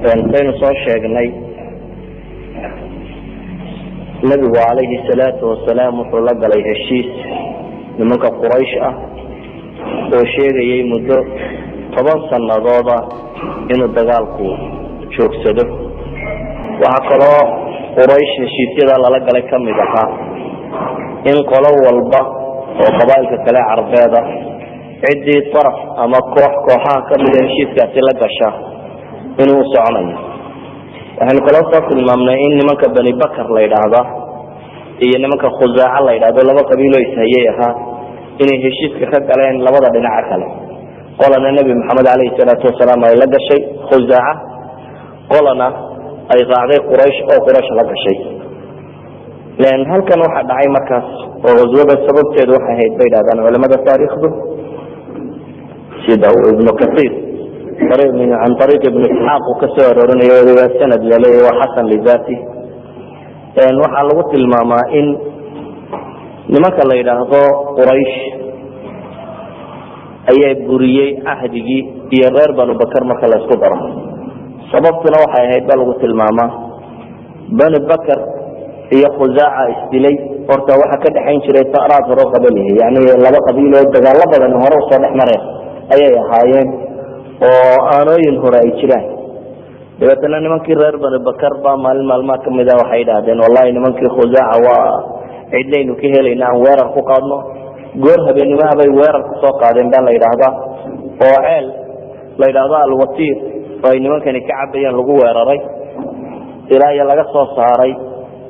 Saynu soo sheegnay, Nebigu calayhi salaatu wasalaam wuxuu la galay heshiis nimanka Quraysh ah oo sheegayay muddo 10 sanadooda inuu dagaalku joogsado. Waxaa kaloo Quraysh heshiisyada lala galay kamid ahaa in qolo walba oo qabaailka kale Carbeeda ciddii daraf ama koox kooxaha kamida heshiiskaasi la gasha inuu soconayo. Waxaynu kaloo soo tilmaamnay in nimanka Bani Bakar la yidhaahda iyo nimanka Khusaaca la yidhahdo, laba qabiiloo ishayay ahaa, inay heshiiska ka galeen labada dhinaca kale. Qolana Nebi Maxamed calayhi salaatu wasalaam ay la gashay, Khusaaca, qolana ay raacday Quraysh oo Quraysh la gashay. Halkan waxaa dhacay markaas oo ghaswada sababteedu waxay ahayd, bay dhahdaan culamada taariikhdu, sida uu Ibnu Kaiir can ariiq Ibn Isxaaq uu kasoo aroorinayo, waliba sanad laleeyahy waa xasan lidati, waxaa lagu tilmaamaa in nimanka la yidhaahdo Quraysh ayaa buriyey cahdigii iyo reer Banu Bakar marka la isku daro. Sababtuna waxay ahayd, ba lagu tilmaamaa, Banu Bakar iyo Khusaaca isdilay. Horta waxaa ka dhexayn jiray saraad hore qabalihi, yani laba qabiil oo dagaalo badan hore usoo dhex mareen ayay ahaayeen oo aanooyin hore ay jiraan. Dabeetana nimankii reer Banu Bakar baa maalin maalmaha kamid a waxay idhahdeen: "Wallahi, nimankii Khusaaca waa cidnaynu ka helayna, aan weerar ku qaadno." Goor habeenimaha bay weerar kusoo qaadeen baa la yidhaahdaa, oo ceel la yidhaahdo Alwatiir oo ay nimankani ka cabayeen lagu weeraray, ilaa iyo laga soo saaray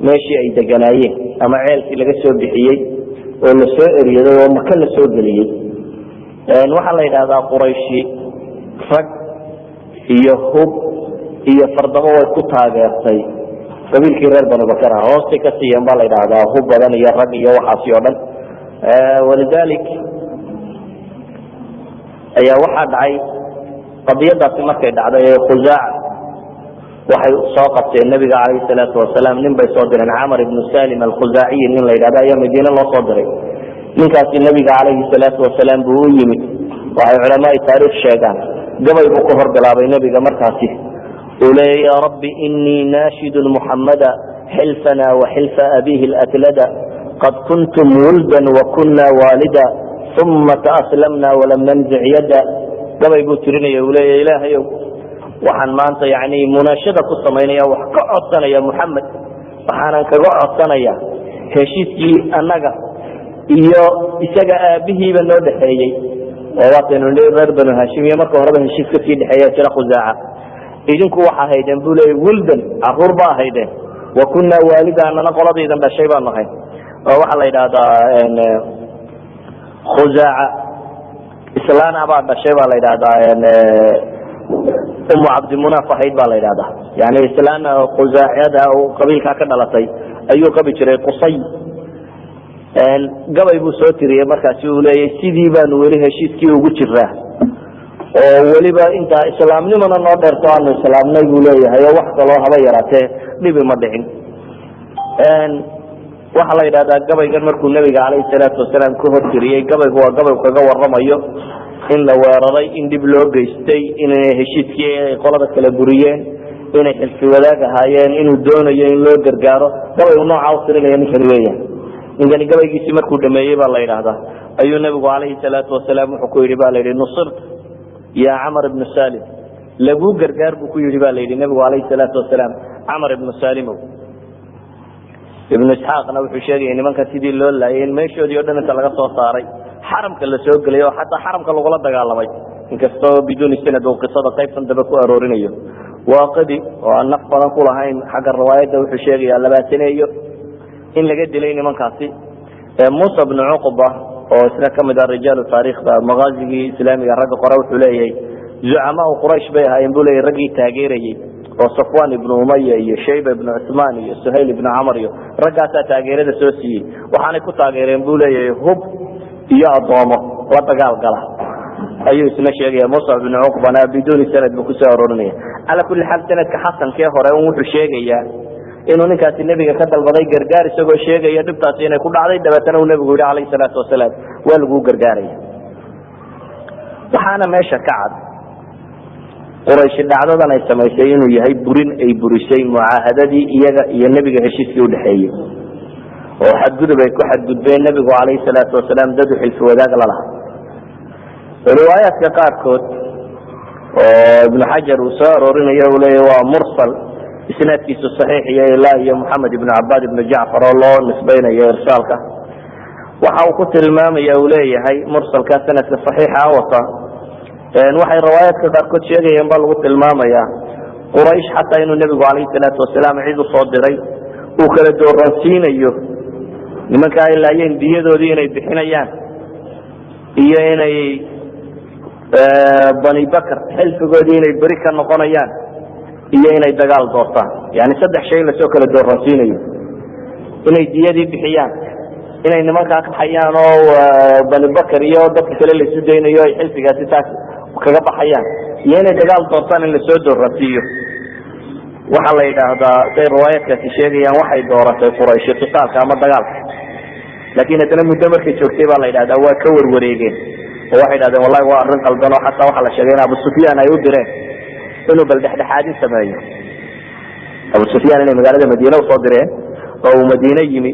meeshii ay deganaayeen ama ceelkii laga soo bixiyey oo lasoo eryaday oo Maka la soo geliyey. Waxaa la yidhahdaa Qurayshi rag iyo hub iyo fardabo way ku taageertay qabiilkii reer Banu Bakar ah, hoostay ka siiyeen baa la yidhaahdaa, hub badan iyo rag iyo waxaasi oo dhan. Walidalik ayaa waxaa dhacay qadiyadaasi. Markay dhacday ee Khusaaca waxay soo qabteen Nebiga calayhi salaatu wasalaam, nin bay soo direen, Camar ibnu Salim Alkhusaaciyi nin la yidhahdo ayaa Madiine loo soo diray. Ninkaasi Nebiga calayhi salaatu wasalaam buu u yimid. Waxay culamaai taariikh sheegaan gabay buu ka hor bilaabay Nebiga markaasi uu leeya: "Ya rabbi, inii naashidun Muxammada xilfana wa xilfa abihi latlada, qad kuntum wuldan wakuna waalida, uma taaslamna walam nanzic yada." Gabay buu tirinaya, uu leeya: "Ilaahayow, waxaan maanta yani munaashada ku samaynaya, wax ka codsanaya Muxamed, waxaanan kaga codsanaya heshiiskii annaga iyo isaga aabihiiba noo dhexeeyey." Oo waataynu reer Banu Hashim iyo marka horeba heshiis kasii dhexeeya jira Khusaaca. "Idinku waxa haydeen," buu leeyay, "wuldan, caruur ba ahaydeen, wa kunaa waalida, anana qoladaydan dhashay baan nahay." Oo waxaa la yidhahdaa Khusaaca islaana baa dhashay baa la yidhahdaa, Umu Cabdimunaaf ahayd baa la yidhahdaa, yani islaan Khusaaciyada qabiilkaa ka dhalatay ayuu qabi jiray Qusay. Gabay buu soo tiriyey markaasi uu leeyay: "Sidii baanu weli heshiiskii ugu jiraa, oo weliba intaa islaamnimona noo dheerto, aanu islaamnay," buu leeyahay, "oo wax kaloo haba yaraatee dhibi ma dhicin." Waxaa la yidhahdaa gabaygan markuu Nebiga calayhi salaatu wasalaam ka hor tiriyey, gabaygu waa gabay kaga waramayo in la weeraray, in dhib loo geystay, inay heshiiskii ay qolada kala buriyeen, inay xilfi wadaag ahaayeen, inuu doonayo in loo gargaaro. Gabaygu noocaa u tirinaya ninkani weeyaan. Ninkani gabaygiisii markuu dhameeyey, baa la yidhaahdaa, ayuu Nebigu calayhi salaatu wasalaam wuxuu ku yidhi, ba la yidhi, "Nusirta ya Camar ibnu Salim." "Laguu gargaar," buu ku yidhi, ba la yidhi, Nebigu calayhi salaatu wasalaam, "Camar ibnu Salimow." Ibnu Isxaaqna wuxuu sheegaya nimanka sidii loo laayay, in meeshoodii o dhan inta laga soo saaray xaramka la soo gelay oo xataa xaramka lagula dagaalamay, inkastoo biduuni sanad uu qisada qaybtan dambe ku aroorinayo. Waaqidi oo aan naf badan ku lahayn xagga riwaayadda wuxuu sheegayaa 20-eeyo in laga dilay nimankaasi. Muusa bnu Cuqba oo isna kamid ah rijaalu taariikhda maqaazigii islaamiga ragga qore wuxuu leeyahay zucamaa Quraysh bay ahaayeen, buu leeyahy, raggii taageerayey oo Safwan ibnu Umaya iyo Shayba ibnu Cuثmaan iyo Suhayl ibnu Camar iyo raggaasaa taageerada soo siiyey. Waxaanay ku taageereen, buu leeyahay, hub iyo addoomo la dagaal gala, ayuu isna sheegaya. Musa ibnu Cuqbana biduuni sanad buu kusoo arorinaya. Cala kuli xaal, sanadka xasankee hore un wuxuu sheegayaa inuu ninkaasi Nebiga ka dalbaday gargaar, isagoo sheegaya dhibtaasi inay ku dhacday. Dabeetana uu Nebigu yihi calayhi salaatu wasalaam: "Waa laguu gargaaraya." Waxaana meesha ka cad Quraysh dhacdadan ay samaysay inuu yahay burin ay burisay mucaahadadii iyaga iyo nebiga heshiiskii udhexeeyey, oo xadgudub ay ku xadgudbeen nebigu calayhi salaatu wasalaam dad u xilfi wadaag la lahaa. Riwaayaadka qaarkood oo Ibnu Xajar uu soo aroorinayo uu leeyahy waa mursal isnaadkiisu saxiix iyo ilaa iyo Moxamed ibnu Cabaad ibnu Jacfar oo loo nisbaynayo irsaalka, waxa uu ku tilmaamaya uu leeyahay mursalka sanadka saxiixa wata. Waxay riwaayaadka qaarkood sheegayeen baa lagu tilmaamaya Quraysh xataa inuu nebigu calayhi salaatu wasalaam cid usoo diray uu kala dooransiinayo nimanka ay laayeen diyadoodii inay bixinayaan iyo inay Bani Bakr xilfigoodii inay beri ka noqonayaan iyo inay dagaal doortaan. Yani saddex shay lasoo kala dooransiinayo, inay diyadii bixiyaan, inay nimankaa kaxayaan oo Bani Bakr iyo dadka kale laisu daynayo ay xilfigaasi taas kaga baxayaan, iyo inay dagaal doortaan in lasoo dooransiiyo. Waxaa la yidhaahdaa say riwaayaadkaasi sheegayaan waxay dooratay Quraysh qitaalka ama dagaalka, laakin haddana muddo markay joogtay baa la yidhahdaa waa ka warwareegeen oo waxay yidhahdeen wallahi waa arrin qaldan, oo xataa waxaa la sheegay in Abu Sufyaan ay u direen inuu bal dhexdhexaadin sameeyo. Abu Sufyaan inay magaalada Madiine usoo direen oo uu Madiine yimi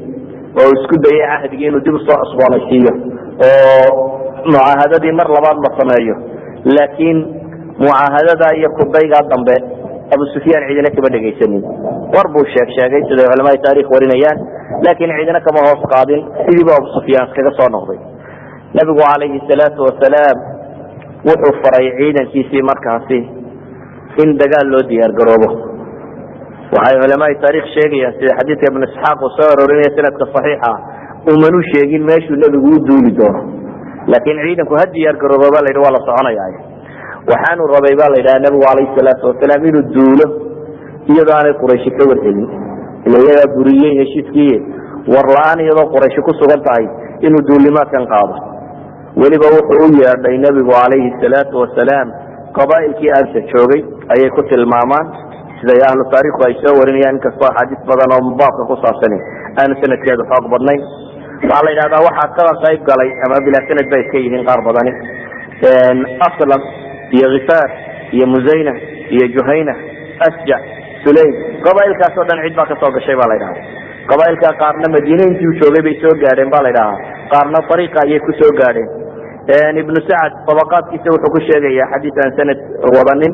oo isku dayay cahdigii inuu dib usoo cusboonaysiiyo oo mucaahadadii mar labaad la sameeyo, laakiin mucaahadada iyo kudaygaa dambe Abu Sufyaan cidina kama dhegaysanin. War buu sheeg sheegay siday culamada taarikh warinayaan, laakiin cidina kama hoos qaadin, sidiibu Abu Sufyaan iskaga soo noqday. Nabigu calayhi salaatu wasalaam wuxuu faray ciidankiisii markaasi in dagaal loo diyaar garoobo. Waxay culamaai taarikh sheegayaan sida xadiidka Ibnu Isxaaq uu soo aroorinaya sanadka saxiixa, umanu sheegin meeshuu nebigu u duuli doono, laakiin ciidanku ha diyaar garoobo ba la yidhi, waa la soconaya. Waxaanu rabay ba la yidhaha nebigu calayhi salaatu wasalaam inuu duulo iyadoo aanay Qurayshi ka warhelin, ila iyagaa buriyey heshiiskii, war la-aan iyadoo Qurayshi ku sugan tahay inuu duulimaadkan qaado. Weliba wuxuu u yeedhay nebigu calayhi salaatu wasalaam qabaa'ilkii arsa joogay ayay ku tilmaamaan siday ahlu taariikhku ay soo warinayaan, inkastoo axaadiis badan oo baabka ku saabsani aanu sanadkeedu xoog badnayn. Waxaa la yidhahdaa waxaa kala qayb galay ama bilaa sanad bay iska yihiin qaar badani, Aslam iyo Khifaar iyo Musayna iyo Juhayna, Asjac, Sulaym, qabaa'ilkaas oo dhan cid baa kasoo gashay ba la yidhahdaa. Qabaa'ilka qaarna Madiine intii uu joogay bay soo gaadheen ba la yidhahaa, qaarna ariiqa ayay ku soo gaadheen. Ibnu Sacad tabaqaadkiisa wuxuu ku sheegaya xadiis aan sanad wadanin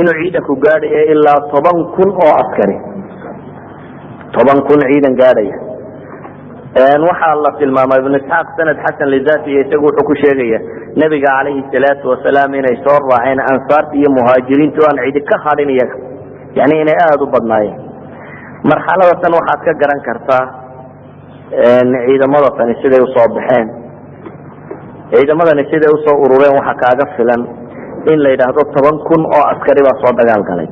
inuu ciidanku gaadhayo ilaa 10,000 oo askari, 10,000 ciidan gaadhaya. Waxaa la tilmaama Ibnu Isxaaq sanad xasan lidati isagu wuxuu ku sheegaya nebiga calayhi salaatu wasalaam inay soo raaceen ansaarta iyo muhaajiriintu aan cidi ka hadhin iyaga, yani inay aada u badnaayeen. Marxalada tan waxaad ka garan kartaa ciidamada tani siday usoo baxeen, ciidamadani siday usoo urureen. Waxa kaaga filan in la yidhaahdo 10,000 oo askari baa soo dagaal galay,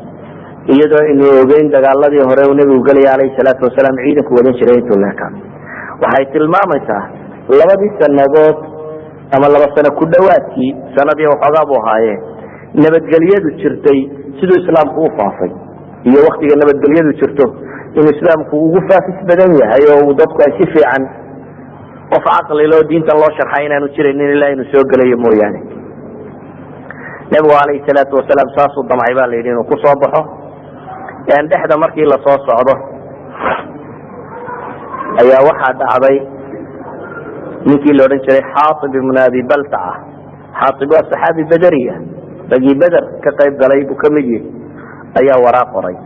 iyadoo aynu ogeyn dagaaladii hore uu nebigu gelaya calayhi salaatu wasalaam ciidanku wadan jiray intuu leekaa. Waxay tilmaamaysaa labadii sanadood ama 2 sano ku dhawaadkii, sanadii waxoogaa buu ahaaye, nabadgelyadu jirtay siduu islaamku u faafay iyo waktiga nabadgelyadu jirto inuu islaamku ugu faafis badan yahay oo uu dadku ay si fiican qof caqli loo diintan loo sharxay inaanu jiraynin ilaa inuu soo gelayo mooyaane. Nebigu calayhi salaatu wasalaam saasuu damcay ba la yidhi inuu kusoo baxo. Dhexda markii lasoo socdo ayaa waxaa dhacday ninkii la odhan jiray Xaatib ibnu Abi Baltaca. Xaatib waa saxaabi bederiya, ragii Beder ka qayb galay buu kamid yihi, ayaa waraaq qoray.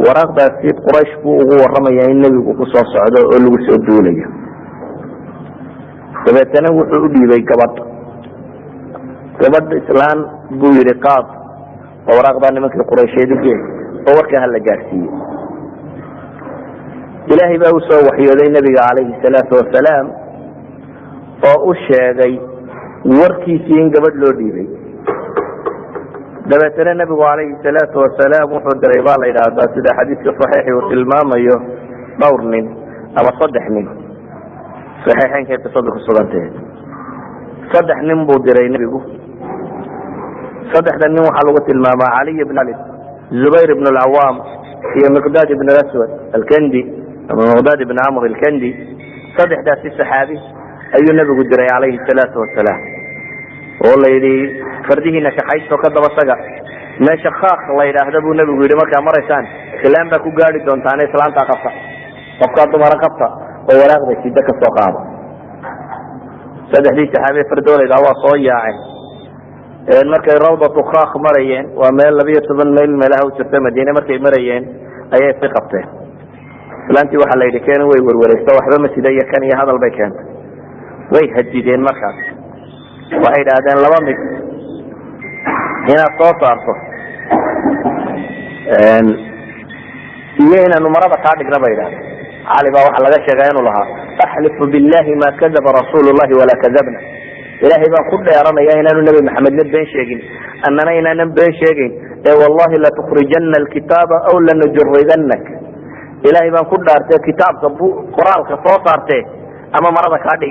Waraaqdaasi Quraysh buu ugu waramaya in nebigu kusoo socdo oo lagu soo duulayo. Dabeetana wuxuu u dhiibay gabadh, gabadh islaan buu yihi qaad oo waraaqdaa nimankii Quraysheed ugee oo warkaa hala gaadhsiiye. Ilaahay baa usoo waxyooday nebiga calayhi salaatu wasalaam oo u sheegay warkiisii in gabadh loo dhiibay. Dabeetana nebigu calayhi salaatu wasalaam wuxuu diray ba la yidhaahdaa sida xadiiska saxiixi uu tilmaamayo dhowr nin ama 3 nin, saxiixeynkay qisadu kusugantahe. 3 nin buu diray nebigu. 3da nin waxaa lagu tilmaamaa Caliy ibn Ali, Zubayr ibn Alcawaam iyo Miqdaad ibn Aswad Alkendi ama Miqdaad ibn Camr Alkendi. 3daasi saxaabi ayuu nebigu diray calayhi salaatu wasalaam oo la yidhi fardihiina kaxaysto ka daba taga Meesha khaaq la yidhaahda buu nebigu yidhi markaa maraysaan islaan baa ku gaadi doontaane islaantaa qabta, qofkaa dumara qabta oo waraaqda sida ka soo qaada. Saddexdii saxaabiye fardoolayda waa soo yaaceen. Markay rawdatu khaaq marayeen, waa meel 12 mayl meelaha u jirta Madiine, markay marayeen ayay si qabteen. Islaantii waxaa la yidhi keen, way werwareegto, waxba ma sida iyo kan iyo hadal bay keentay. Way hadideen markaas, waxay idhaahdeen laba mid inaad soo saarto iyo inaanu marada kaa dhigna bay idhahdeen. Cali baa waxaa laga sheegaa inuu lahaa axlifu billahi ma kadaba rasuulu llahi walaa kadabna, ilaahay baan ku dheeranaya inaanu nebi maxamedna been sheegin, annana inaanan been sheegayn, ee wallahi latukhrijana alkitaaba aw lanujridanak, ilaahay baan ku dhaartee kitaabka qoraalka soo saartee ama marada kaa dhigin.